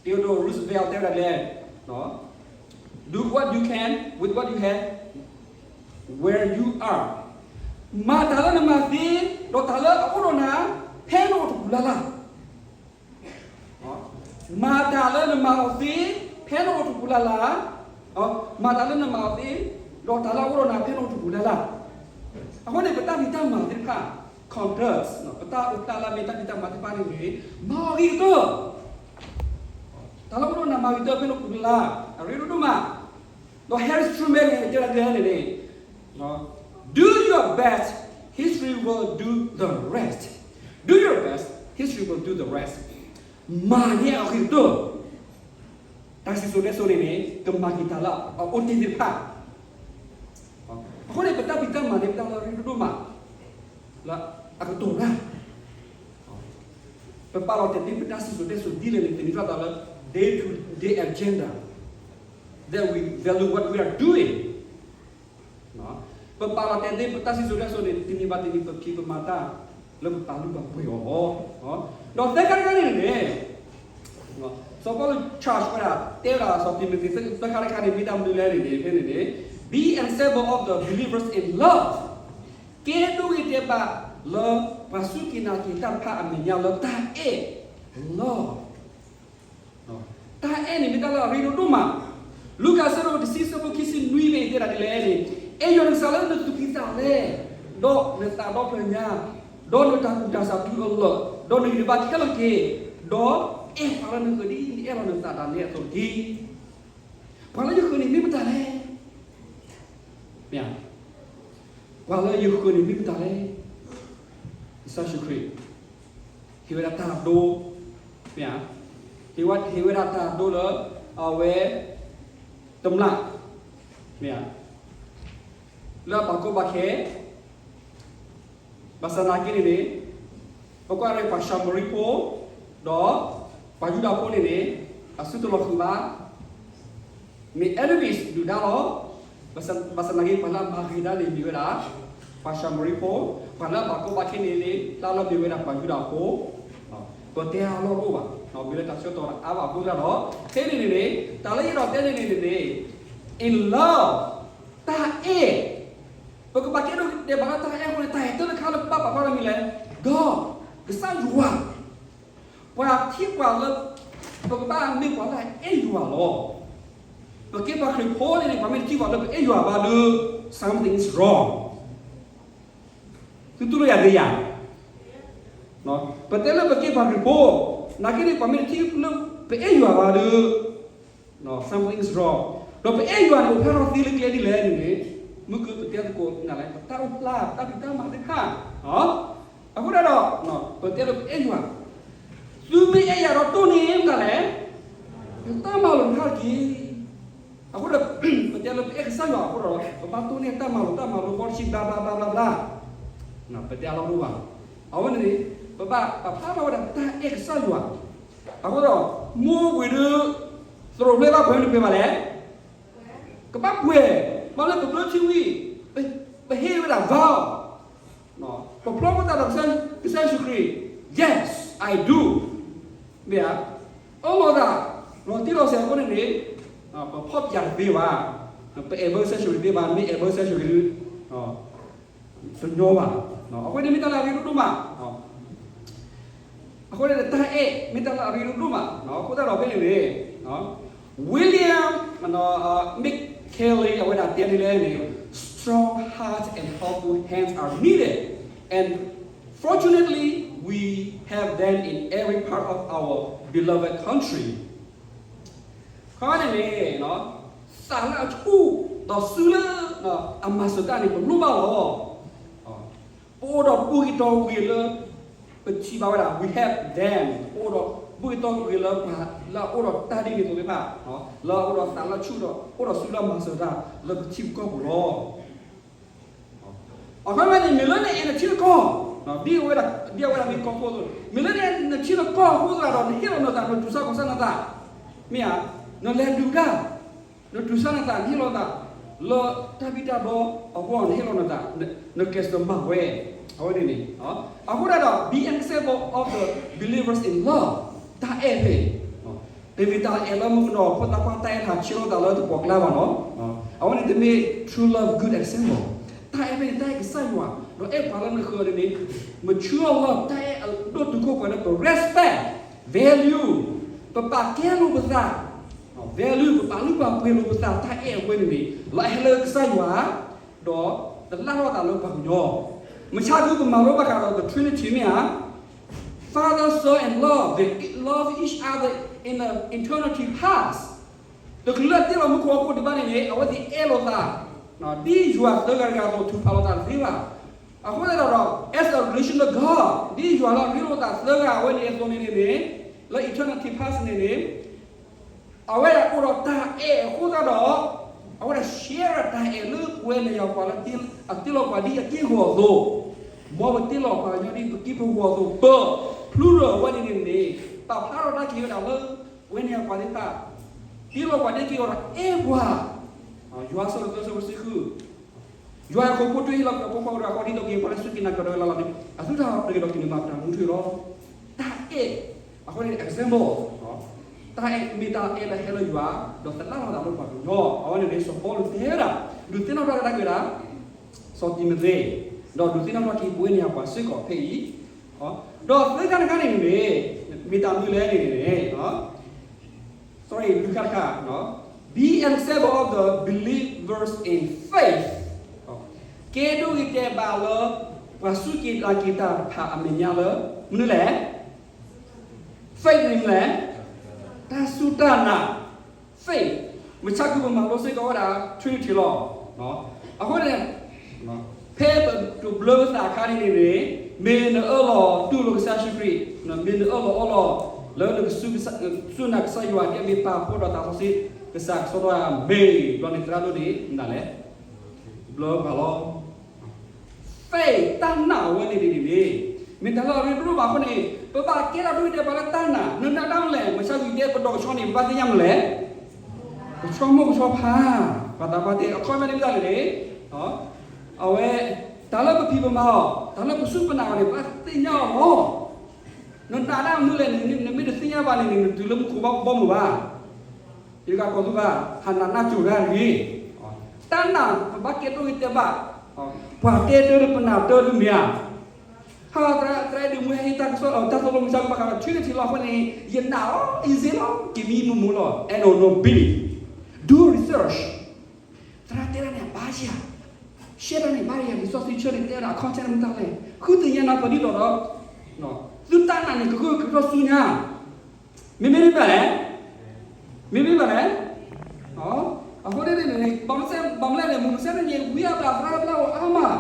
Theodore Roosevelt တဲဝဲဒၣ်လဲၣ်, do what you can with what you have where you are. မၤတၢ်လၢနမၤသ့, ဒီးတၢ်လၢအအိၣ်ဒီးနၤ, ဖဲနအိၣ်တပူၤလၢ်လၢ်. မၤတၢ်လၢနမၤအီၤသ့, ဖဲနအိၣ်တပူၤလၢ်လၢ်. မၤတၢ်လၢနမၤအီၤသ့, ဒီးတၢ်လၢအအိၣ်ဒီးနၤ ဖဲနအိၣ်တပူၤလၢ်လၢ်. အဃိန့ၣ် ပတၢ်ဖံးတၢ်မၤသ့ၣ်တဖၣ် conduct ပတၢ်အိၣ်ဖျါလၢအမ့ၢ်တၢ်ဖံးတၢ်မၤသ့ၣ်တဖၣ်န့ၣ်န့ၣ် မၤအီၤဂ့ၤကတၢၢ်. တၢ်လၢအအိၣ်ဒီးနၤမၤဂ့ၤကတၢၢ် ဖဲနအိၣ်တပူၤလၢ်လၢ်, အရ့ဒိၣ်ဒိၣ်မး. ဒီး Harry Truman န့ၣ် တဲဒ်လဲၣ်န့ၣ်န့ၣ် do your best, history will do the rest. Do your best, history will do the rest. မၤန့ၢ်အဂ့ၤကတၢၢ် တၢ်စံၣ်စိၤတဲစိၤန့ၣ်န့ၣ် ကမၤက့ၤတၢ်လၢအအိၣ်တ့ၢ်သ့ၣ်တဖၣ်. အဃိန့ၣ် ပတၢ်ဖံးတၢ်မၤန့ၣ် ပတၢ်လၢအရ့ဒိၣ်ဒိၣ်မး လၢအကတိၤတၢ် ပပာ်လီၤတဲာ်သ့ပတၢ်စံၣ်စိၤတဲစိၤဒ်လဲၣ်န့ၣ် တနံၤထီၣ်သးလၢ day to day agenda that we value what we are doing. ပပာ်လီၤတဲာ်သ့ပတၢ်စံၣ်စိၤတဲစိၤန့ၣ် တနံၤဘၣ်တနံၤ ပဖံးပမၤတၢ်လၢပပာ်လုၢ်ပာ်ပှ့ၤအီၤလီၤ. ဒီးသၢခါတခါန့ၣ်န့ၣ် စီၤပီလူး charge ဝဲဒၣ် တဲဝဲဒၣ်စီၤတံၤမသ့း သၢခါတခါန့ၣ် မ့ၢ်တၢ်မနုၤလဲၣ်န့ၣ်န့ၣ် ဖဲန့ၣ်န့ၣ် be an example of the believers in love. ကဲဒိၣ်ဂ့ၤတဲဘၣ်လၢပှၤစူၢ်က့ၤနာ်က့ၤတၢ်တဖၣ်အမဲာ်ညါလၢတၢ်အဲၣ် love. တၢ်အဲၣ်န့ၣ်မ့ၢ်တၢ်လၢအရ့ဒိၣ်ဒိၣ်မး. လူၤကၣ်အဆၢဒိၣ်တဆံ အဆၢဖိခံဆံနွံန့ၣ် တဲဒၣ်ဒ်လဲၣ်န့ၣ်, အဲၣ်ယွၤနကစၢ်လၢနသူၣ်ကံၢ်သးလဲ, ဒီးနသးဒီဖျၢၣ်ညါ, ဒီးနတၢ်ကူၣ်တၢ်ဆးတုၤအလၢာ်, ဒီးနဂံၢ်နဘါခဲလၢာ်တက့ၢ်, ဒီးအဲၣ်ပှၤလၢနကဒံန့ၣ်အဲၣ်လီၤနသးဒၣ်နဲအသိးတက့ၢ်. ပှၤလၢယဃၢၤန့ၣ်မ့ၢ်မတၤလဲၣ်. မ့ၢ်ဧါ. ပှၤလၢယဃၢၤန့ၣ်မ့ၢ်မတၤလဲၣ်. ကစၢ်ယ့ၣ်ၡူးခရံာ် ဟ့ၣ်ဝဲဒၣ်တၢ်ဒိ, မ့ၢ်ဧါ, ဟ့ၣ်ဝဲ, ဟ့ၣ်ဝဲဒၣ်တၢ်ဒိလၢ အဝဲ တမျၢ်, မ့ၢ်ဧါ, လၢအဘၣ်ကီဘၣ်ခဲ, ဘၣ်ဆၣ်သနာ်က့န့ၣ်န့ၣ်, ပကွၢ်န့ၣ်ပှၤၡၤမရံဖိ, ဒီး ပှၤယူဒၤဖိန့ၣ်န့ၣ်, အစုတလီၤဃုာ်ဘၣ် မ့ၢ် enemies ဒုၣ်ဒါလီၤ. ဘၣ်ဆၣ်သနာ်က့ ပှၤလၢအမၤဂ့ၤဒၣ်န့ၣ်မ့ၢ်ဝဲဒၣ် ပှၤၡၤမရံဖိ, ပှၤလၢအဘၣ်ကီဘၣ်ခဲန့ၣ်န့ၣ် လၢလၢမ့ၢ်ဝဲဒၣ်ပှၤယူဒၤဖိ, ပတဲအလီၢ်တအိၣ်ဘၣ်, ပမ့ၢ်လၢတၢ်ဆၢကတီၢ်အါဘၣ်အဃိသတးဒီး, ဖဲန့ၣ်န့ၣ်န့ၣ်, တၢ်လၢယအဲၣ်ဒိးတဲန့ၣ်န့ၣ်န့ၣ်, in love, တၢ်အဲၣ်, ပကဘၣ်ကဲဒိၣ်တဲဘၣ်လၢတၢ်အဲၣ်အဃိန့ၣ် တၢ်အဲၣ်တၢ်တခါလၢပဘၣ်ပာ်ဖျါထီၣ်မ့ၢ်လဲၣ်, ဒီး ကစၢ်ယွၤ ပှၤထံပှၤလၢ ပကဘၣ်မ့ၢ်ပှၤလၢအအဲၣ်ယွၤလီၤ. ပကဲပှၤခရံာ်ဖိန့ၣ်န့ၣ် ပှၤမ့ၢ်တထံၣ်ပှၤလၢပအဲၣ်ယွၤဘၣ်ဒီး something is wrong. သုတူၢ်လိာ်ယၤသ့ဧါ. ပတဲလၢပကဲပှၤခရံာ်ဖိ, နာ်က့န့ၣ် ပှၤမ့ၢ်တထံၣ်လၢပအဲၣ်ယွၤဘၣ်ဒီး something is wrong. ဒီးပအဲၣ်ယွၤန့ၣ် အိၣ်ဖျါထီၣ်သ့လၢကျဲဒ်လဲၣ်န့ၣ်န့ၣ်, မုၢ်ကပတဲသကိးနၤလဲၣ် ပတၢ်အိၣ်ဖျါ ပတၢ်ဖံးတၢ်မၤသ့ၣ်တဖၣ်. အဃိဒၣ်ဒီး ပတဲလၢပအဲၣ်ယွၤ, သုမ့ၢ်အဲၣ်ယၤဒီးတိၢ်န့ၢ်မတၤလဲၣ်, တၢ်မၤလိာ်တဖၣ်တက့ၢ်. အဃိဒီး ပတဲလၢပအဲၣ်ကစၢ်ယွၤအဃိဒီး ပဘၣ်တိၢ်န့ၢ်တၢ်မၤလိာ် တၢ်မၤလိာ်ဘီတဆံ ဘျါဘျါဘျါဘျါဘျါ, ပတဲအလီၢ်တအိၣ်ဘၣ်. အဝဲန့ၣ်န့ၣ် ပဘၣ်ပာ်ဖျါထီၣ်ဝဲဒၣ်တၢ်အဲၣ်ကစၢ်ယွၤ. အဃိဒီး မိၢ်ပှ့ၤဒီး သရိာ်ဖျၢၣ်ဘၣ်ပှဲၤမနုၤပှဲၤဘၣ်လဲၣ်. ကဘၣ်ပှဲၤ, မ့ၢ်လၢပဘျၢထံဝံၤ, ပဟ့ၣ်ဝဲဒၣ် vow, ပဖျီပသးဒီးကစၢ်ယ့ၣ်ၡူးခရံာ်, Yes, I do. မ့ၢ်ဧါ. အၢၣ်လီၤသး, တ့လီၤဆဲးအဃိန့ၣ်န့ၣ်, ပဖီၣ်ပယာ်တသ့ဘၣ်, ပအဲၣ်ဘၢကစၢ်ယ့ၣ်ၡူးခရံာ်တသ့ဘၣ်, မ့ၢ်အဲၣ်ဘၢကစၢ်ယ့ၣ်ၡူးခရံာ် တညီဘၣ်. အဃိန့ၣ်မ့ၢ်တၢ်လၢအရ့ဒိၣ်ဒိၣ်မး. အဃိန့ၣ် တၢ်အဲၣ်မ့ၢ်တၢ်လၢအရ့ဒိၣ်ဒိၣ်မး, အဃိသတးဒီးဖဲန့ၣ်န့ၣ်, William McKinley အဝဲဒၣ်တဲဒ်လဲၣ်န့ၣ်, Strong hearts and powerful hands are needed, and fortunately we have them in every part of our beloved country. ခီန့ၣ်န့ၣ်, သးလၢအဆူၣ်ဒီးစုလၢအမၤစၢၤတၢ်န့ၣ် ပလိၣ်ဘၣ်လီၤ. ပအိၣ်ဒီးဘူၣ်ဂ့ၤတီဂ့ၤလၢ ပထံၣ်ဘၣ်ဝဲဒၣ် we have them, ပအိၣ်ဒီးဘူၣ်ဂ့ၤတီဂ့ၤလၢပှၤလၢအအိၣ်ဒီးတၢ်ဒ်န့ၣ်အသိးသ့ၣ်တဖၣ်, လၢအအိၣ်ဒီးသးလၢအဆူၣ်ဒီး အိၣ်ဒီးစုလၢအမၤစၢၤတၢ်လၢပထံပကီၢ်ပူၤလီၤ. အခီပညီန့ၣ် မ့ၢ်လၢနအဲၣ်နထံနကီၢ်, ဒ်အဝဲဒၣ်, ဒ်အဝဲဒၣ်မ့ၢ်ကီၢ်ခိၣ်အသိး, မ့ၢ်လၢနအဲၣ်နထံနကီၢ်အဃိသတးဒီး နဟ့ၣ်လီၤနသး နတူၢ်ဆါခီၣ်ဆါနသး, မ့ၢ်ဧါ, နလဲၤဒုးတၢ်, နတူၢ်ဆါနသး နဟ့ၣ်လီၤနသး လၢတၢ်ဘံၣ်တၢ်ဘၢအဂီၢ် နဟ့ၣ်လီၤနသး, နကျဲးစၢးမၤဝဲ, အဝဲန့ၣ်န့ၣ်, အဃိသတးဒီး be an example of the believers in love, တၢ်အဲၣ်ဖဲ တမ့ၢ်တၢ်အဲၣ်လၢမုၣ်ကနီၤဖိသၣ်ခွါ တၢ်အဲၣ်ဟးဆှဲးလိာ်သးလၢတပှီၢ်ကျါဘၣ်နီၤ, အဝဲန့ၣ်တမ့ၢ် true love good example, တၢ်အဲၣ်ဖဲန့ၣ် တၢ်အဲၣ်ကစၢ်ယွၤ, ဒီးအဲၣ်ပှၤလၢနဃၢၤန့ၣ်န့ၣ်, mature love, တၢ်အဲၣ်အဒိၣ်တုာ်ခိၣ်ပှၤလၢပ respect, value, ပပာ်ကဲလိာ်ပသး, value, ပပာ်လုၢ်ပာ်ပှ့ၤလိာ်ပသး တၢ်အဲၣ်အဝဲန့ၣ်န့ၣ် လၢအဟဲလၢကစၢ်ယွၤ, ဒီးတလၢ်ထီၣ်သးလၢပှၤကညီ, မုၢ်ဆါဒုပမၤလိဘၣ်ဃးဒီး the Trinity မ့ၢ်ဧါ, Father, Son, and Lord, they love each other in the eternity past. တချုးလၢတ့လီၤမူခိၣ်ဟီၣ်ခိၣ်ဒံးဘၣ်န့ၣ်န့ၣ် အဝဲသ့ၣ်အဲၣ်လိာ်သး, ဒ်ယွၤသၢဂၤတဂၤအသိး ထုးဖးလိာ်သးတသ့ဘၣ်. အဃိသတးဒီး as a relational God, ဒ်ယွၤလၢအရ့လိာ်သးသၢဂၤအဝဲန့ၣ်အသိးန့ၣ်န့ၣ်, လၢ eternity past န့ၣ်န့ၣ် အဝဲဒၣ်အိၣ်ဒီးတၢ်အဲၣ်အဃိသတးဒီး အဝဲဒၣ် share တၢ်အဲၣ်လၢပဝဲန့ၣ်ယၤပှၤလၢအတ့လီၤပှၤဒ်အက့ၢ်အဂီၤအသိး, မ်ပတ့လီၤပှၤကညီဒ်ပက့ၢ်ပဂီၤအသိး, ပဖျူထီၣ်အဝဲန့ၣ်န့ၣ်န့ၣ်, ပာ်ဖျါထီၣ်တၢ်က့ၤဝဲဒၣ်လၢ ပဝဲန့ၣ်ယၤပှၤသ့ၣ်တဖၣ် တ့လီၤပှၤဒ်အက့ၢ်အဂီၤဒီးအဲၣ်ပှၤ, ယိၤဟၣ်အဆၢဒိၣ်သၢ အဆၢဖိတဆံဃု, ယွၤဟဲခီဖျိတ့ၢ်လီၤက့ၤအဖိခွါဝဲဒၣ်ဃီဒ်သိးက့ၤပှၤလၢစူၢ်က့ၤနာ်က့ၤဒီးဝဲလၢ်လၢ်န့ၣ် အသူၣ်တၢ်ဟဲက့ၤဒီးက့ၤန့ၣ် မၤပတၢ်မူထူယိာ်လီၤ. တၢ်အဲၣ်, အဃိန့ၣ် example, တၢ်အဲၣ်မ့ၢ်တၢ်အဲၣ်လၢဟဲလၢယွၤ, ဒီးသလၢ်လီၤသးလၢပှၤကညီ, အဝဲန့ၣ်န့ၣ် စီၤပီလူးတဲဝဲဒၣ်, ဒုးသ့ၣ်နီၣ်ထီၣ်ကဒါက့ၤဝဲဒၣ် စီၤတံၤမသ့း, ဒီးဒုးသ့ၣ်နီၣ်ထီၣ်က့ၤပဝဲန့ၣ်ယၤပှၤစ့ၢ်ကီးဖဲအံၤ, ဒီးသၢခါတခါန့ၣ်န့ၣ်, မ့ၢ်တၢ်မနုၤလဲၣ်န့ၣ်န့ၣ်, sorry, လွံၢ်ခါတခါ, be an example of the believers in faith, ကဲဒိးဂ့ၤတဲာ်ဘၣ်လၢ ပှၤစူၢ်က့ၤနာ်က့ၤတၢ်တဖၣ်အမဲာ်ညါလၢ မနုၤလဲၣ် faith န့ၣ်မနုၤလဲၣ်, တၢ်စူၢ်တၢ်နာ်, faith, မုၢ်ဆါဒုပမၤလိစ့ၢ်ကီးဝဲဒၣ် Trinity လီၤ. အဃိန့ၣ် ဖဲပတဘျၢပသးအခါန့ၣ်န့ၣ်န့ၣ်, မ့ၢ်နအၢၣ်လီၤတူၢ်လိာ်ကစၢ်ယ့ၣ်ၡူးခရံာ်, မ့ၢ်နအၢၣ်လီၤအီလီၤ လၢနကစူၢ်နာ်ကစၢ်ယွၤ ဒ်အမ့ၢ်ပၢ်ဖိဒီးသးစီဆှံ, ကစၢ်ကစီဒီဧါ, မ့ၢ်ဘျီန့ၣ်သရၣ်ဒိၣ်န့ၣ် မနုၤလဲၣ်, ဘျၢပှၤလီၤ. faith, တၢ်နာ်အဝဲန့ၣ်န့ၣ်န့ၣ်, မ့ၢ်တၢ်လၢအရ့ဒိၣ်ဘၣ်အဃိန့ၣ်, ပဘၣ်ကဲထီၣ်ဒိၣ်တဲာ်ဘၣ်လၢတၢ်နာ်, နနာ်ဒၣ်မနုၤလဲၣ်, မုၢ်ဆါဂံၢ်တဲပဒီးကဆှီန့ၣ် ပဘၣ်သ့ၣ်ညါမနုၤလဲၣ်, ကဆှီမိၢ်ကဆှီဖါ, ပှၤသးပှၢ်တဲ အခီပညီန့ၣ်မ့ၢ်ဒၣ်လဲၣ်န့ၣ်, အဝဲ, တၢ်လၢပဖံးပမၤအီၤ, တၢ်လၢပစူၢ်ပနာ်အီၤန့ၣ် ပဘၣ်သ့ၣ်ညါအီၤလီၤ. နနာ်ဒၣ်မနုၤလဲၣ်န့ၣ် နမ့ၢ်တသ့ၣ်ညါဘၣ်န့ၣ်န့ၣ် နတုၤလၢမူခိၣ်ဘီမုၢ်ဘၣ်. ယကကိးသုဘၣ်, ဟးနးနးစိၤဂၤတဂ့ၤ. တၢ်နာ် ပဘၣ်ကဲဒိၣ်ဂ့ၤတဲာ်ဘၣ်, ပှၤတဲတၢ်ဒီးပနာ်တၢ်ဒ်မ့ၢ်ဧါ. ဟးသရၣ်ဒုးမူဟဲဟ့ၣ်တၢ်ကစီၣ်လီၤ, တၢ်သိၣ်လိမုၢ်ဆါဘၣ်ဃးဒီး Trinity လီၤအဃိန့ၣ်, ယနာ်လီၤ, easy လီၤ, က့ၤမံမူမူလီၤ, အဲၣ်ဒိး no big, do research. သရၣ်တဲဒၣ်န့ၣ် အဘၣ်ယၤ, ရှဲဒၣ်န့ၣ် ဘၣ်ယၤ, လံာ်စီဆှံဆၢန့ၣ် တဲဝဲဒၣ်အခီၣ်ဆၢန့ၣ်မတၤလဲၣ်, ဃုသ့ၣ်ညါနၤပဒ်သိးဒီး, သုတၢ်နာ်န့ၣ် ကဂၢၢ်ကထီၣ်ဆူညါ, မ့မ့ၢ်ဘၣ်လဲၣ်, မ့မ့ၢ်ဘၣ်လဲၣ်. အဃိန့ၣ်န့ၣ် ဘၣ်မနုၤလဲၣ်န့ၣ် မုၢ်မဆါတနံၤ ဝံအါဘျါသရၣ်ဘျါအီၤအါမး,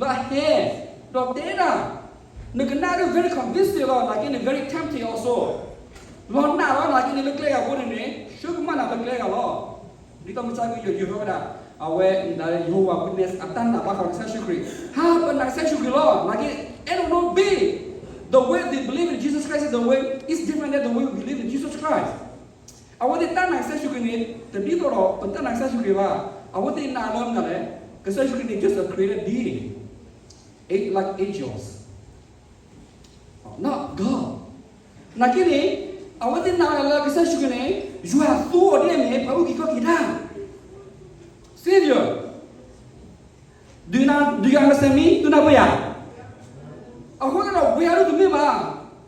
လၢအဟဲ, ဒီးတဲဒၣ်, နကနၣ်ဒၣ် very convincing လီၤ, နာ်က့န့ၣ် very tempting also. လီၤနာ်လီၤ, နာ်က့န့ၣ် လၢကျဲဂၤဖိန့ၣ်န့ၣ် ဆှၢကမၣ်နၤလၢကျဲဂၤလီၤ. ဒ်သိးမုၢ်ဆါကယိၤယိၤထီၣ်ဝဲဒၣ်, အဝဲ Jehovah Witness အတၢ်နာ်ဘၣ်ဃးကစၢ်ယ့ၣ်ၡူးခရံာ်, ဟးပနာ်ကစၢ်ယ့ၣ်ၡူးခရံာ်လီၤ, နာ်က့ အဲၣ်ဒိး no big, the way they believe in Jesus Christ is the way, is different than the way we believe in Jesus Christ. အဝဲသ့ၣ်တၢ်နာ်ကစၢ်ယ့ၣ်ၡူးခရံာ်န့ၣ် တဒ်သိးဒီးပတၢ်နာ်ကစၢ်ယ့ၣ်ၡူးခရံာ်ဘၣ်. အဝဲသ့ၣ်နာ်လၢမနုၤလဲၣ်, ကစၢ်ယ့ၣ်ၡူးခရံာ်န့ၣ် just a created being, like angels, not God. နာ်က့န့ၣ် အဝဲသ့ၣ်နာ်လၢကစၢ်ယ့ၣ်ၡူးခရံာ်န့ၣ် ယွၤသူအီၤဒ်အမ့ၢ် ပှၤအုၣ်က့ၤခီၣ်က့ၤတၢ် Savior, do you understand me? သုနၢ်ပၢၢ်ယၤ. အဃိသတးဒီး ဝဲအံၤတမ့ၢ်ဘၣ်,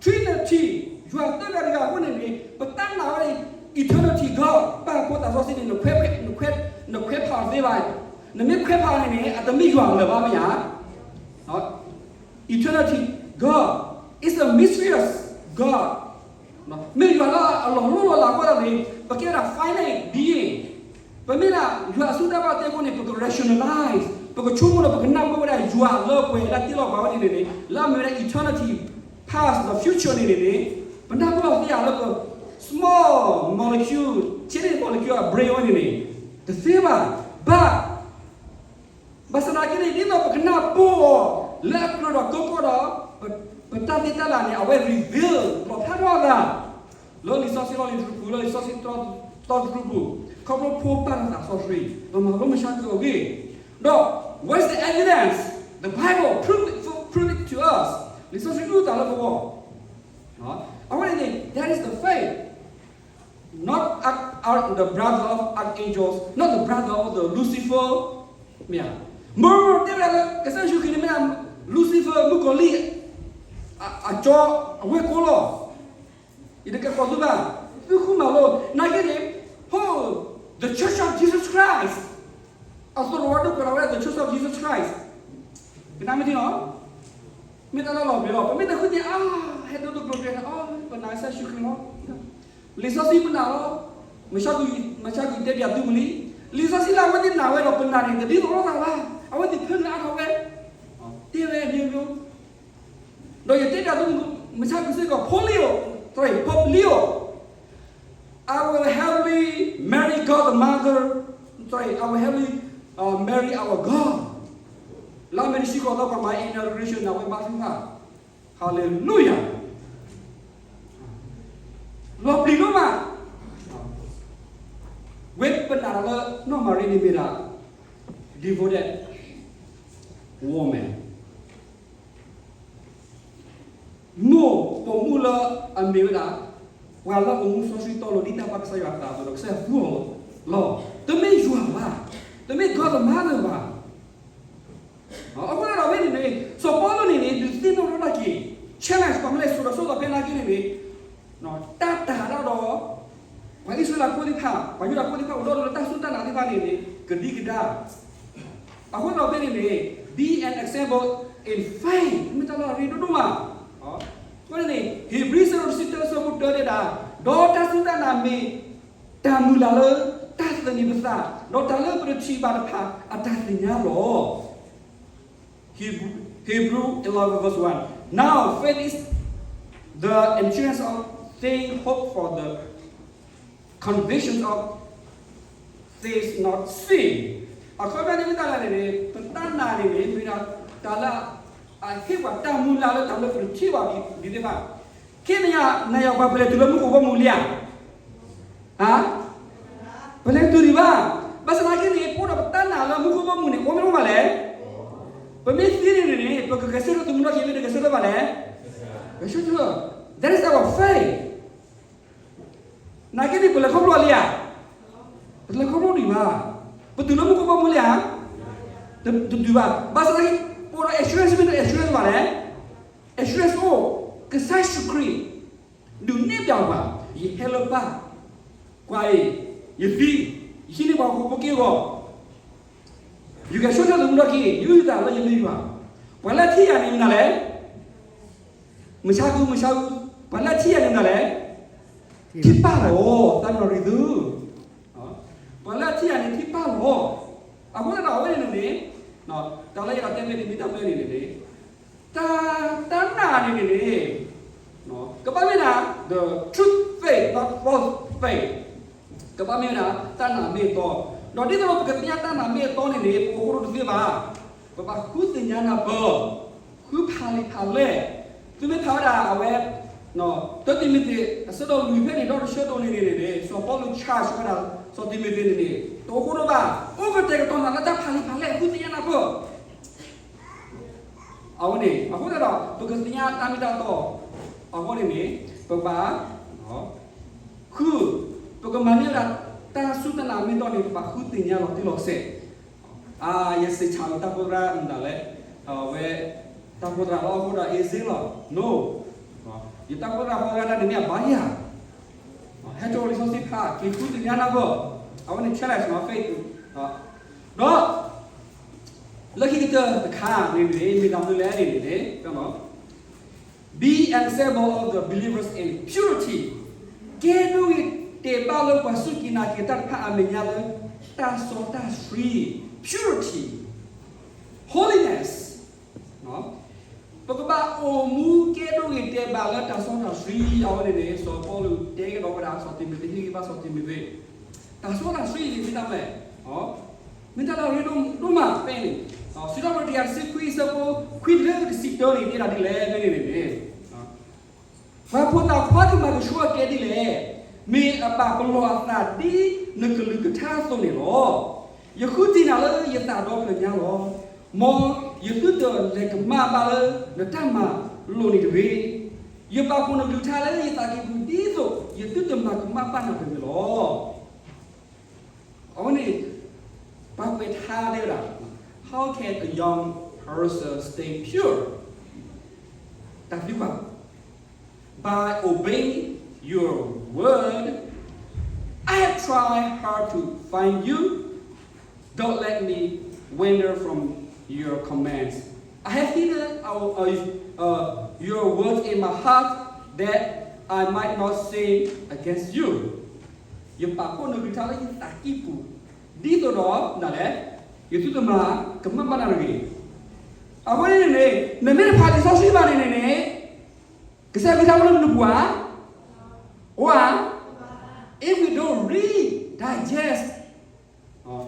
Trinity, ယွၤသၢဂၤတဂၤအဃိန့ၣ်န့ၣ် ပတၢ်နာ်ဝဲန့ၣ် eternity God, ပၢ်ဖိသးစီဆှံန့ၣ် နခွဲးဖးသ့ဘၣ်. နမ့ၢ်ခွဲးဖးန့ၣ်န့ၣ် အတမ့ၢ်ယွၤလၢၤဘၣ်မ့ၢ်ဧါ. Eternity God is a mysterious God. မ့ၢ်ယွၤလၢအလီၤလိၢ်လီၤလးအဃိသတးန့ၣ် ပကဲဝဲဒၣ် finite being. ပမ့ၢ်ဒၣ်ယွၤအစုတၢ်ဘၣ်တ့အဃိန့ၣ် ပက rationalize, ပကဆိကမိၣ်ဒီး ပကနၢ်ပၢၢ်ဝဲဒၣ်ယွၤလၢပှဲၤလၢတ့လီၤပှၤဝဲန့ၣ်န့ၣ်န့ၣ် လၢအမ့ၢ်ဝဲဒၣ် eternity, past, the future န့ၣ်န့ၣ်န့ၣ် ပနၢ်ပၢၢ်အီၤသ့ဧါလၢပ small molecule, tiny molecule အ brain ဝဲန့ၣ်န့ၣ် တသ့ဘၣ်. But ဘၣ်ဆၣ်သနာ်က့န့ၣ် ဒ်သိးပကနၢ်ပၢၢ်အီၤလၢအကြၢးဒီးကီကီၢ်ဒီး ပတၢ်သ့တၢ်လၢ်န့ၣ် အဝဲ reveal လီၤဖျါထီၣ်အသး လၢလံာ်စီဆှံလီၤလံာ်တရူးပူၤ လၢလံာ်စီဆှံတီတီတရူးပူၤ ခီဖျိဖိပၢ်တၢ်သးစီဆှံ ပမၤလိမုၢ်ဆါကအိၣ်ဂ့ၢ် ဒီး where's the evidence? The Bible prove it, prove it to us. လံာ်စီဆှံဒုးသးလၢပဂီၢ် အဝဲန့ၣ်န့ၣ် that is the faith. Not arch, arch, the brother of archangels, not the brother of the Lucifer. မ့ၢ်ဧါ. မ့ၢ်တဲဝဲဒၣ်လၢ ကစၢ်ယ့ၣ်ၡူးခရံာ်န့ၣ်မ့ၢ်ဒၣ် Lucifer မုၣ်ကီၤလံၢ် အကၠီအဝဲၢ်ကိလီၤ. ယတကဲကိးသုဘၣ်, သုဃုမၤလိ, နာ်က့န့ၣ်, ဟိ, The Church of Jesus Christ. အသရိာ်ဝဲဒိၣ်ကရၤဝဲ The Church of Jesus Christ. ကနၣ်မ့ၢ်ထံနီၤ, မ့ၢ်တၢ်လၢလီၤပျံၤလီၤ, ပမ့ၢ်တဃုသ့ၣ်အါ, ဟဲဒိၣ်ဒိၣ်ကျိၤကျဲၤန့ၣ်, ပနာ်ကစၢ်ယ့ၣ်ၡူးခရံာ်လီၤ. လံာ်စီဆှံပနာ်လီၤ, မုၢ်ဆါ, မုၢ်ဆါကတဲပၠးသုမနုၤလံ, လံာ်စီဆှံလၢအဝဲသ့ၣ်နာ်ဝဲဒီးပနာ်န့ၣ် တဒ်သိးလိာ်သးဘၣ်, အဝဲသ့ၣ်ဖၢနုာ်အါထီၣ်ဝဲ, တဲဝဲမ့ၢ်မ့ၢ် ဒီးယတဲဒၣ်သုမုၢ်ဆါကစ့ၢ်ကီး Pope Leo, sorry, Pope Leo, I will happily marry God the Mother, sorry, I will happily uh, marry our God. လၢအမဲာ်တဆံဃိးသီ ပှၤမၤ inauguration န့ၣ် အဝဲဘါထုကဖၣ်, Hallelujah. လီၤပျံၤဒိၣ်မး, ဝဲပနာ်လၢ နီၢ်မၤရံန့ၣ်မ့ၢ်ဒၣ် devoted woman. မိၢ်ပိာ်မုၣ်လၢအမ့ၢ်ဝဲဒၣ် ပှၤလၢအအိၣ်မူစီဆှံတီလိၤ ဒ်တၢ်ဘၣ်ကစၢ်ယွၤအသးအသိးဒီး ကစၢ်ယွၤသူအီၤလီၤ. တမ့ၢ်ယွၤဘၣ်, တမ့ၢ် God the Mother ဘၣ်. အဃိသတးဒီးဖဲန့ၣ်န့ၣ် စီၤပီလူးန့ၣ်န့ၣ် ဒုးသ့ၣ်နီၣ်ထီၣ်တၢ်က့ၤ challenge ပှၤမ့ၢ်လဲၤစိာ်ဒီးစိာ်ဒီးဖဲနာ်က့န့ၣ်န့ၣ် တၢ်တာ်တၢ်ဒီး ပှၤအံၣ်စရ့လးဖိသ့ၣ်တဖၣ်, ပှၤယူဒၤဖိသ့ၣ်တဖၣ် အိၣ်ဒီးလၢတၢ်စူၢ်တၢ်နာ်သ့ၣ်တဖၣ်န့ၣ်န့ၣ် ကဒံကဒါ အဃိသတးဒီးဖဲန့ၣ်န့ၣ် be an example in faith မ့ၢ်တၢ်လၢအရ့ဒိၣ်ဒိၣ်မး. အဃိန့ၣ်န့ၣ် ဧ့ၤဘြံၤ အဆၢဒိၣ်တဆံတၢ အဆၢဖိတၢတဲဒၣ်, ဒီးတၢ်စူၢ်တၢ်နာ်မ့ၢ်တၢ်မုၢ်လၢ်လၢ တၢ်သန့ၤပသး, ဒီးတၢ်လၢပတထံၣ်ဘၣ်တဖၣ်အတၢ်သ့ၣ်ညါလီၤ. Hebrew, Hebrew eleven verse one. Now faith is the assurance of things hoped for, the conviction of things not seen. အခီပညီန့ၣ်မ့ၢ်တၢ်လၢန့ၣ်န့ၣ် ပတၢ်နာ်န့ၣ်န့ၣ် မ့ၢ်ဒၣ်တၢ်လၢအဟ့ၣ်ပှၤတၢ်မုၢ်လၢ်လၢတၢ်လၢပတထံၣ်ဘၣ်ဒံးသ့ၣ်တဖၣ်. ခဲအံၤနၤယၤပှၤပလဲၤတုၤလၢမူခိၣ်ဘီမုၢ်လံဧါ. ဟါ, ပလဲၤတုၤဒံးဘၣ်. ဘၣ်ဆၣ်သနာ်က့န့ၣ် ပအိၣ်ဒီးပတၢ်နာ်လၢမူခိၣ်ဘီမုၢ်န့ၣ် အိၣ်မ့ၢ်အိၣ်မးလဲၣ်. ပမ့ၢ်သံန့ၣ်န့ၣ် ပကဂဲၤဆၢထၢၣ်သမူထီၣ်က့ၤ မ့ၢ်တဂဲၤဆၢထၢၣ်ဘၣ်လဲၣ်. ဂဲၤဆၢထၢၣ်, that is our faith. နာ်က့န့ၣ် ပလဲၤခီဖျိလံဧါ. ပတလဲၤခီဖျိဒံးဘၣ်. ပတုၤလၢမူခိၣ်ဘီမုၢ်လံဧါ. တတုၤဘၣ်. ဘၣ်ဆၣ်သနာ်က့ ပအိၣ်ဒီး assurance မ့ၢ်တ assurance ဘၣ်လဲၣ်. Assurance အိၣ်, ကစၢ်ယ့ၣ်ၡူးခရံာ် ဒုးနဲၣ်ပျးပှၤ, ယဟဲလၢပၢ်, ကွၢ်အံၤ, ယသံ, ယဟံးန့ၢ်ပှၤဟီၣ်ခိၣ်ဖိက့ၢ်ဂီၤ, ယဂဲၤဆၢထၢၣ်သမူထီၣ်က့ၤ ယုၢ်ယသးလၢယမ့ၢ်ယွၤ, ပှၤလၢထံၣ်ယၤန့ၣ်မနုၤလဲၣ်. မုၢ်ဆါဃု, မုၢ်ဆါဃု, ပှၤလၢထံၣ်ယၤန့ၣ်မနုၤလဲၣ်. ထံၣ်ပၢ်လီၤ, သးမရံသု ပှၤလၢအထံၣ်ယၤန့ၣ်ထံၣ်ပၢ်လီၤ. အဃိသတးဒီးအဝဲန့ၣ်န့ၣ် တၢ်လၢယအဲၣ်ဒိးတဲဖဲန့ၣ် မ့ၢ်တၢ်မနုၤန့ၣ်န့ၣ်, တၢ်, တၢ်နာ်န့ၣ်န့ၣ်န့ၣ် ကဘၣ်မ့ၢ်ဒၣ် the true faith, not false faith. ကဘၣ်မ့ၢ်ဝဲဒၣ် တၢ်နာ်မ့ၢ်အတီ, ဒီးဒ်သိးဒီးပကသ့ၣ်ညါတၢ်နာ်မ့ၢ်အတီန့ၣ်န့ၣ် ပအိၣ်ဃိဒိၣ်တသ့ဘၣ်. ပဘၣ်ဃုသ့ၣ်ညါနၢ်ပၢၢ်, ဃုဖးလံာ်ဖးလဲၢ်, သုမ့ၢ်ဖးဝဲဒၣ်အဝဲ တၢတံၤမသ့း အဆၢဒိၣ်လွံၢ်ဖဲန့ၣ် ဒီးတဆၢဒိၣ်န့ၣ်န့ၣ်န့ၣ် စီၤပီလူး charge ဝဲဒၣ် စီၤတံၤမသ့းန့ၣ်န့ၣ် တအိၣ်ဃိဒိၣ်ဘၣ်, အိၣ်ကတဲာ်ကတီၤနၤလၢတၢ်ဖးလံာ်ဖးလဲၢ် ဃုသ့ၣ်ညါနၢ်ပၢၢ် အဝဲန့ၣ် အဃိသတးဒီး ပကသ့ၣ်ညါတၢ်မ့ၢ်တၢ်တီ အဃိန့ၣ်န့ၣ် ပကဘၣ် ဃု, ပကမၤန့ၢ်ဝဲဒၣ် တၢ်စူၢ်တၢ်နာ်မ့ၢ်တီန့ၣ် ပဘၣ်ဃုသ့ၣ်ညါလီၤတံၢ်လီၤဆဲး. အါ, ယစံးဆၣ်လၢတၢ်ဖိသရၣ်မတၤလဲၣ်, အဝဲ တၢ်ဖိသရၣ်လီၤအဃိဒီး easy လီၤ. No, ယတၢ်ဖိသရၣ်ဖိသရၣ်န့ၣ်မ့ၢ်အဘါယၤ ဟဲထီၣ်လံာ်စီဆှံဖး က့ၤဃုသ့ၣ်ညါနၢ်ပၢၢ်, အဝဲန့ၣ် challenge နီၤ faith ဒီး လၢခံကတၢၢ်တခါန့ၣ်န့ၣ် မ့ၢ်တၢ်မနုၤလဲၣ်န့ၣ်န့ၣ် be an example of the believers in purity. ကဲဒိၣ်ဂ့ၤတဲာ်ဘၣ်လၢပှၤစူၢ်က့ၤနာ်က့ၤတၢ်တဖၣ်အမဲာ်ညါလၢ တၢ်စီတၢ်ဆှံ purity, holiness. ပကဘၣ်အိၣ်မူကဲဒိၣ်ဂ့ၤတဲာ်ဘၣ်လၢတၢ်စီတၢ်ဆှံ အဝဲန့ၣ်န့ၣ် စီၤပီလူးတဲကဒီးဝဲဒၣ် စီၤတံၤမသ့း ဟ့ၣ်ဂံၢ်ဘါစီၤတံၤမသ့း, တၢ်စီတၢ်ဆှံန့ၣ်မ့ၢ်တၢ်မနုၤလဲၣ်, မ့ၢ်တၢ်လၢအရ့ဒိၣ်ဒိၣ်မးဖဲန့ၣ် စံးထီၣ်ပတြၢၤတကယၤတဆံခွံအဆၢဖိ ခွံတုၤလၢတဆံတၢန့ၣ် တဲဒၣ်ဒ်လဲၣ်န့ၣ်န့ၣ်, ပှၤဖိသၣ်ခွါကမၤကဆှီအကဲဒ်လဲၣ်, မ့ၢ်အပာ်ပလီၢ်အသးဒ်နကလုၢ်ကထါအသိးန့ၣ်လီၤ. ယဃုထံၣ်နၤလၢယသးဒီဖျၢၣ်ညါလီၤ. မ်ယသုတလဲၤကမၣ်ဘၣ်လၢနတၢ်မၤလိာ်န့ၣ်တဂ့ၤ. ယပာ်ဖှိၣ်နကလုၢ်ကထါလၢယသးကံၢ်ပူၤဒ်သိးယသုတမၤကမၣ်ဘၣ်နၤတဂ့ၤလီၤ. အဝဲန့ၣ် ပှၤကွဲးထါတဲဝဲဒၣ်, How can a young person stay pure? တၢ်သံကွၢ်, By obeying your word, I have tried hard to find you. Don't let me wander from your commands. I have hidden our, uh, uh, your words in my heart that I might not sin against you. ယပာ်ဖှိၣ်နကလုၢ်ကထါလၢယသးကံၢ်ပူၤ, ဒ်သိးဒီးနၤလဲၣ်, ယသုတမၤကမၣ်ဘၣ်နၤတဂ့ၤ. အဃိန့ၣ်န့ၣ် နမ့ၢ်တဖးလံာ်စီဆှံဘၣ်န့ၣ်န့ၣ်န့ၣ် ကစၢ်ယွၤကလုၢ်ကထါအိၣ်လၢနပူၤဧါ, အိၣ်ဧါ. If we don't read, digest, အီၣ်,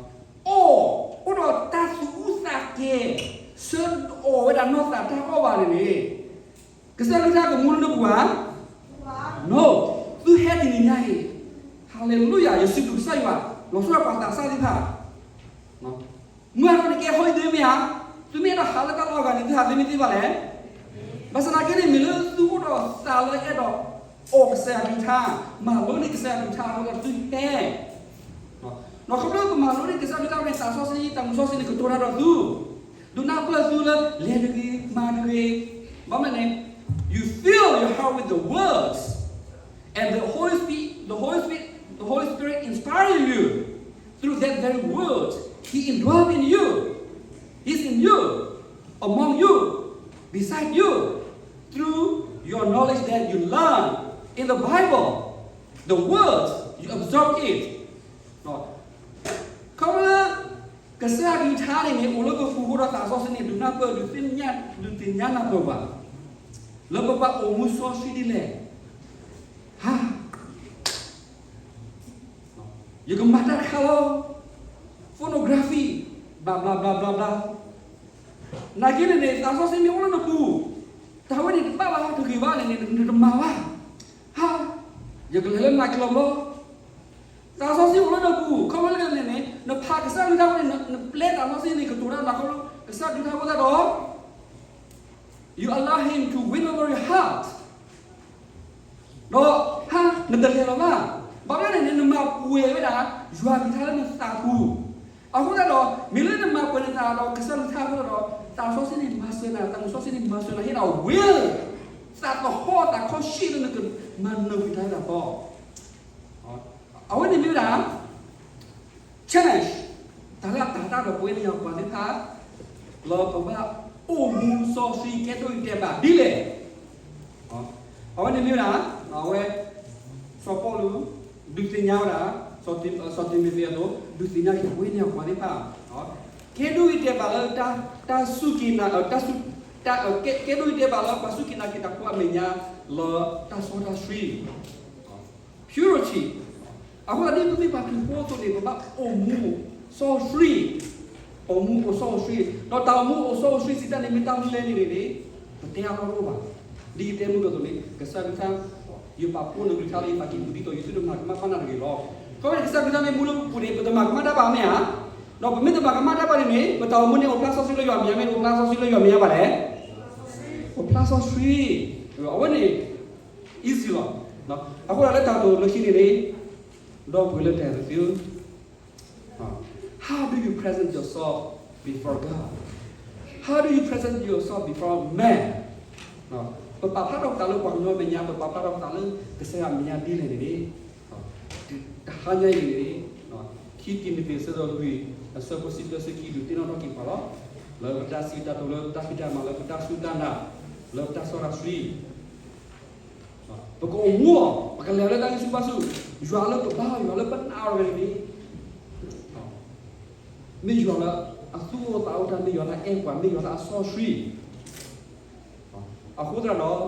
အိၣ်ဒီးတၢ်သူၣ်အုးသးကဲၤ, ဆၢအီၣ်ဝဲဒၣ်နီၢ်သးတၢ်အီၣ်ဘၣ်န့ၣ်န့ၣ်, ကစၢ်ယွၤကလုၢ်ကထါကမူလၢနပူၤဧါ. နီၢ်, သုဟဲတနံၤညါအံၤ, ဟၤလ့လူယၤ, ယစံးဘျုးကစၢ်ယွၤ, လီၤဆီဒၣ်ပှၤသးစၢ်သ့ၣ်တဖၣ် မုၢ်အါထီၣ်န့ၣ်ကဲဟီၣ်အံၤသ့မ့ၢ်ဧါ, သုမ့ၢ်အဲၣ်ဒိးဟးလၢတၢ်လီၢ်အဂၤန့ၣ် သုဟးသ့မ့ၢ်သ့ဘၣ်လဲၣ်. ဘၣ်ဆၣ်သနာ်က့န့ၣ် မ့ၢ်လၢသုအိၣ်ဒီးသးလၢအဲၣ်ဒိးအီၣ်ကစၢ်ယွၤကလုၢ်ကထါ, မၤလိန့ၢ်ကစၢ်ယွၤကလုၢ်ကထါအဃိဒီးသုဟဲ နီၢ်, ခီဖျိလၢပမၤလိန့ၢ်ကစၢ်ယွၤကလုၢ်ကထါန့ၣ် သးစီဆှံ တၢ်မုၢ်စီဆှံန့ၣ် ကတိၤတၢ်ဒီးသု, ဒုးနၢ်ပၢၢ်သုလၢလဲၤတဂ့ၤ, မၤတဂ့ၤ, ဘၣ်မနုၤလဲၣ်န့ၣ် you fill your heart with the words, and the Holy Spirit, the Holy Spirit, the Holy Spirit inspire you through that very word. He indwells in you. He's in you, among you, beside you, through your knowledge that you learn in the Bible, the words you absorb it. ခီဖျိလၢ ကစၢ်ယွၤကလုၢ်ကထါန့ၣ်န့ၣ် အိၣ်လၢပပူၤအဃိဒီးသးစီဆှံန့ၣ် ဒုးနၢ်ပၢၢ် ဒုးသ့ၣ်ညါ ဒုးသ့ၣ်ညါနၢ်ပၢၢ်ပှၤ လၢပဘၣ်အိၣ်မူစီဆှံဒ်လဲၣ်. ဟါ, ယကမၤတၢ်တခါလီၤ, phonography, blah blah blah blah blah. နာ်က့န့ၣ်န့ၣ် သးစီဆှံမ့ၢ်အိၣ်လၢနပူၤ, တၢ်ဝဲန့ၣ်တဘၣ်ဘၣ်တဂ့ၤဘၣ်န့ၣ်န့ၣ် နတမၤဘၣ်. ဟါ, ယကလဲၤလၢ night club လီၤ. သးစီဆှံအိၣ်လၢနပူၤ ခီဖျိလၢန့ၣ်န့ၣ် နဖးကစၢ်ယွၤကလုၢ်ကထါဝဲန့ၣ် နပျဲသးစီဆှံန့ၣ် ကတိၤတၢ်နၤခီဖျိ ကစၢ်ယွၤကလုၢ်ကထါအဃိသတးဒီး you allow him to win over your heart. ဒီး ဟါ, နတလဲၤလီၤဘၣ်. ဘၣ်မနုၤလဲၣ်န့ၣ် နမၤပှဲၤဝဲဒၣ် ယွၤကလုၢ်ကထါလၢနသးပူၤ. အဃိသတးဒီး မ့ၢ်လၢနမၤပှဲၤနသးဒီးကစၢ်ယွၤကလုၢ်ကထါအဃိသတးဒီး သးစီဆှံန့ၣ်မၤစၢၤနၤ, သးစီဆှံန့ၣ်မၤစၢၤနၤ ဟ့ၣ်နၤ will, သးသဟီၣ်သးခီၣ်ဆံၣ်လၢနကမၤနၢၤက့ၤတၢ်ဝဲဒၣ်သီ အဝဲန့ၣ်မ့ၢ်ဝဲဒၣ် challenge တၢ်လၢအတၤတၢ်ဒီးပဝဲန့ၣ်ပှၤသ့ၣ်တဖၣ် လၢပဘၣ်အိၣ်မူစီဆှံကဲဒိၣ်အံၤတဲဘၣ်ဒ်လဲၣ်. အဝဲန့ၣ်မ့ၢ်ဝဲဒၣ် အဝဲ စီၤပီလူး ဒုးသ့ၣ်ညါဝဲဒၣ် စီၤတံၤမသ့းအသိး ဒုးသ့ၣ်ညါက့ၤပဝဲန့ၣ်ပှၤသ့ၣ်တဖၣ် ကဲဒိၣ်အံၤတဲဘၣ်လၢတၢ်စူၢ်က့ၤနာ် တၢ်စူၢ် ကဲဒိၣ်အံၤတဲဘၣ်လၢပှၤစူၢ်က့ၤနာ်က့ၤတၢ်ဖိအမဲာ်ညါ လၢတၢ်စီတၢ်ဆှံ purity. အဃိသတးဒ်ပမ့ၢ်ပှၤခရံာ်ဖိအသိးန့ၣ် ပဘၣ်အိၣ်မူစီဆှံ, အိၣ်မူအိၣ်စီအိၣ်ဆှံ, ဒီးတၢ်အိၣ်မူအိၣ်စီအိၣ်ဆှံစံးတၢ်န့ၣ် မ့ၢ်တၢ်မနုၤလဲၣ်န့ၣ်န့ၣ် ပတဲအါထီၣ်တအိၣ်ဘၣ်. ဒ်ယတဲမုၢ်ကသိးန့ၣ် ကစၢ်ကလုၢ်ကထါ ယပာ်ဖှိၣ်နကလုၢ်ကထါလၢယသးကံၢ်ပူၤဒ်သိး ယသုတမၤကမၣ်ဘၣ်နၤတဂ့ၤလီၤ. ခီဖျိကစၢ်ကလုၢ်ကထါမ့ၢ်မူလၢပပူၤန့ၣ် ပတမၤကမၣ်တၢ်ဘၣ်မ့ၢ်ဧါ. ဒီးပမ့ၢ်တမၤကမၣ်တၢ်ဘၣ်န့ၣ်န့ၣ် ပတၢ်အိၣ်မူန့ၣ် အိၣ်ဖျါစီဆှံလၢယွၤမဲာ်ညါ မ့ၢ်တအိၣ်ဖျါစီဆှံလၢယွၤမဲာ်ညါဘၣ်လဲၣ်. အိၣ်ဖျါစီဆှံ, အဝဲန့ၣ် easy လီၤ. အဃိသတးလၢတၢ်ကတိၤလၢခံန့ၣ်န့ၣ် ဒီပုၢ်ဝဲၢ်လၢတၢ်အဲၣ်သု How do you present yourself before God? How do you present yourself before man? ပပာ်ဖျါထီၣ်ပသးလၢပှၤကညီမဲာ်ညါ, ပပာ်ဖျါထီၣ်ပသးလၢကစၢ်ယွၤမဲာ်ညါဒ်လဲၣ်န့ၣ်န့ၣ်, တဟါညါအံၤန့ၣ်န့ၣ်, ခံတံၤမသ့း အဆၢဒိၣ်လွံၢ် အဆၢဖိတဆံသၢဆၢခံ ဒုးသ့ၣ်နီၣ်ထီၣ်က့ၤပှၤလီၤ. လၢပတၢ်စံးတၢ်ကတိၤ, လၢပတၢ်ဖံးတၢ်မၤ, လၢပတၢ်စူၢ်တၢ်နာ်, လၢပတၢ်စီတၢ်ဆှံ ပကအိၣ်မူအီၤ, ပကလဲၤလၢတၢ်ဂံၢ်ဆူၣ်ဘါဆူၣ်, ယွၤလၢပဘါအီၤ, ယွၤလၢပနာ်အီၤတဂၤန့ၣ်န့ၣ်, မ့ၢ်ယွၤလၢအသူၣ်အိၣ်သးအိၣ်တၢ်, မ့ၢ်ယွၤလၢအအဲၣ်ပှၤ, မ့ၢ်ယွၤလၢအစီဆှံ. အဃိသတးဒီး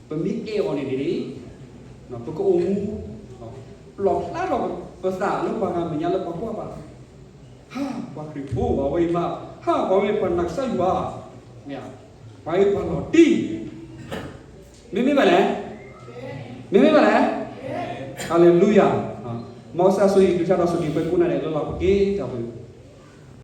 ပမ့ၢ်အဲၣ်အီၤန့ၣ်န့ၣ်, ပကအိၣ်မူ လီၣ်ဖျါထီၣ်ပသးလၢပှၤဂၤမဲာ်ညါလၢပှၤကွၢ်ပှၤ ပှၤခရံာ်ဖိ အဝဲအံၤမး, ဟး ပှၤဝဲပှၤနာ်ကစၢ်ယွၤ, မ့ၢ်ဧါ, ပှၤအံၤပှၤလီၤတံၢ်, မ့မ့ၢ်ဘၣ်လဲၣ်, မ့မ့ၢ်ဘၣ်လဲၣ်, Hallelujah. မ်ကစၢ်ဆိၣ်ဂ့ၤကလုၢ်ကထါဒီးဆိၣ်ဂ့ၤပှၤကိးဂၤဒဲးလၢလီၤပက့ၤတၢ်ဝဲ